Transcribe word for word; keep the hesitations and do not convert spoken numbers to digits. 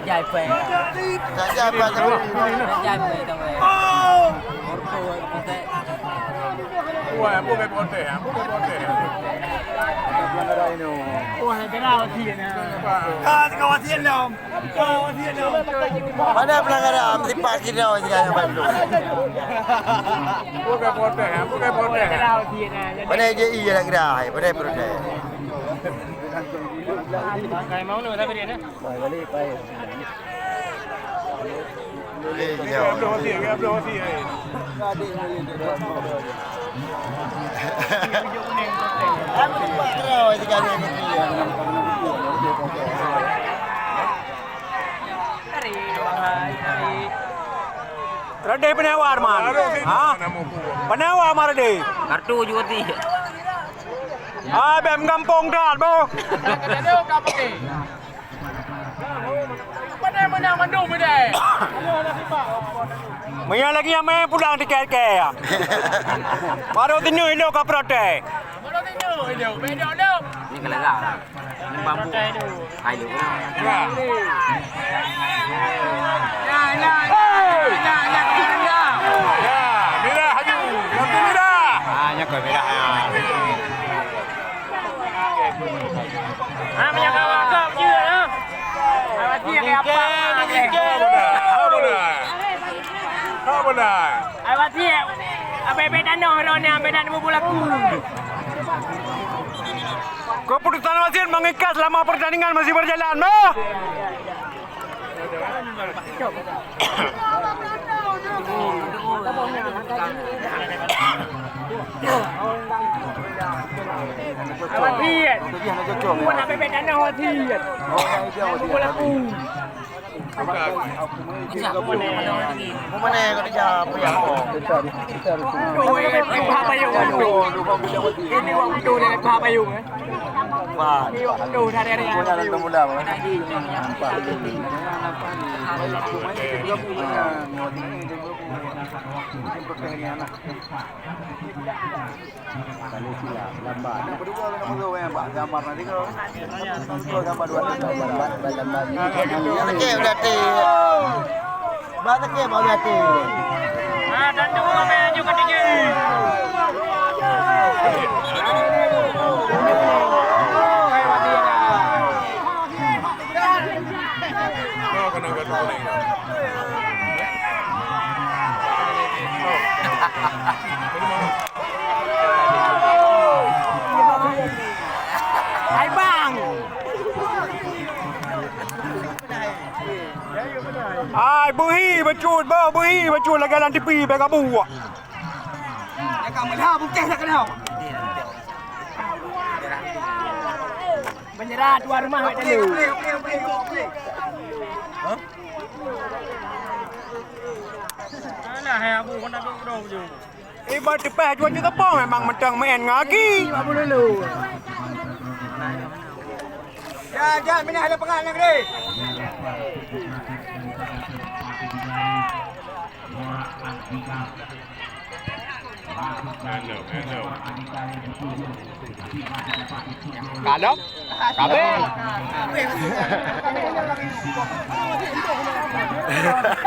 Jai pè. Jai pè. Jai pè. Wah, bukan protes, bukan protes. Wah, kenal dia. Ah, kau hati dong. Mana pelanggaran? Mesti pas kita orang sekarang bantu. Bukan protes, bukan protes. Mana je iya nak gerai, mana protes. Pakai mau ni, tapi dia ni. Eh, gila. Rode penawa, Arman. Ha? Penawa, Arman, Rode. Kartu juga ti. Ah, bèk meugampông that, boh. Padahai meunang mandum bidai. Meunyo lagèe nyan meu'en pulang tiket kèe. Baru tinoe ilok ka protes. Baru tinoe ilok, bèk ilok, ilok. Ni kelara. Ni bambu. Hai, ilok. Ya, ya, ya. Hei! Ya, ya, ya. Ya, mirah laju. Lampu mirah. Ah, nyan kon mirah, ya. Ah, meunyo kawan kau je, ha? Awak dia ke apa? Apa dah? Apa dah? Apa dah? Apa dah? Apa dah? Apa dah? Apa dah? Keputusan wasit mengikat selama pertandingan masih berjalan, bah. Awak thiet. Bukan nak bebek tanah, awak thiet. Bukan aku. Mana kau dah jam, ya? Tuh, eh, eh, apa yang kau tuh? Ini waktu dia, apa yang, eh? Wah. Ini waktu dari hari yang. Punya ada temu dah, Bang. Nampak. Kalau silap, lambat. Gambar tadi tu. Gambar dua. Lambat, lambat. Okey, udah ti. Bak teuke bak gaki. Ah, dan tu ramai juga D J. Hai bang. Hai, beuhi bacut, bah, beuhi bacut lagèe lam T V, bèk gabuek. Ka meulah bukeh dah keunoe. Meunyeurah tuan rumoh wék telu. Alah, hai Abu, kon takut dong, Ju. Iba teupah aju-aju teupông memang mantong meu'en ngon gaki. Ya, jangan minah le peungan nanggroe. Kalau? Kabeh.